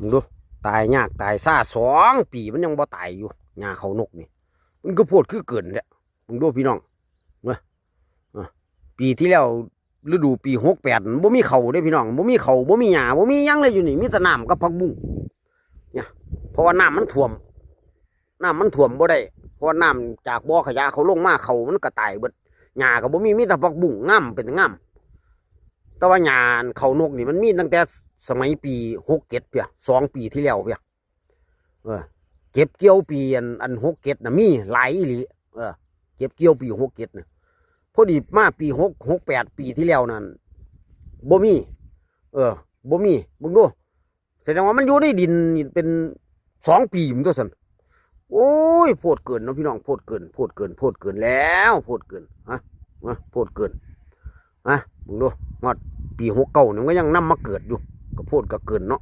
ມຶງດູ ຕາຍຍາກຕາຍຊາສອງປີ ມັນຍັງບໍ່ຕາຍຢູ່ ຫຍ້າເຂົ້ານົກນີ້ ມັນຄືໂພດຄືເກີນແທ້. ມຶງດູພີ່ນ້ອງ ເອີ ເອີ ປີທີ່ແລ້ວ ລະດູປີຫົກແປດ ມັນບໍ່ມີເຂົ້າເດ້ພີ່ນ້ອງ ບໍ່ມີເຂົ້າ ບໍ່ມີຫຍ້າ ບໍ່ມີຫຍັງເລີຍຢູ່ນີ້ ມີແຕ່ນ້ຳກັບຜັກບຸ້ງ ເພາະວ່ານ້ຳມັນຖ້ວມ ນ້ຳມັນຖ້ວມບໍ່ໄດ້ ເພາະວ່ານ້ຳຈາກບໍ່ຂະຫຍາເຂົາລົງມາ ເຂົ້າມັນກໍຕາຍເບິດ ຫຍ້າກໍບໍ່ມີ ມີແຕ່ຜັກບຸ້ງງາມ ເປັນຕາງາມ. ແຕ່ວ່າຫຍ້າເຂົ້ານົກນີ້ ມັນມີຕັ້ງແຕ່ສະໄໝປີຫົກເຈັດເພຍ ສອງປີທີ່ແລ້ວເພຍ ເອີ ເກັບກ່ຽວປີອັນ ອັນຫົກເຈັດນະ ມີຫຼາຍອີ່ຫຼີ ເອີ ເກັບກ່ຽວປີຫົກເຈັດນະ ພໍດີມາປີຫົກ ຫົກແປດ ປີທີ່ແລ້ວນັ້ນ ບໍ່ມີ ເອີ ບໍ່ມີ ເບິ່ງດູ ສະແດງວ່າມັນຢູ່ໃນດິນນີ້ເປັນສອງປີພຸ້ນຕົວະຊັ້ນ. ໂອ້ຍ ໂພດເກີນເນາະພີ່ນ້ອງ ໂພດເກີນ ໂພດເກີນ ໂພດເກີນແລ້ວ ໂພດເກີນ ຮະ ຮະ ໂພດເກີນ ຮະ ເບິ່ງດູ ຮອດປີຫົກເກົ້ານີ້ມັນກໍຍັງນຳມາເກີດຢູ່ ກໍໂພດກໍເກີນເນາະ.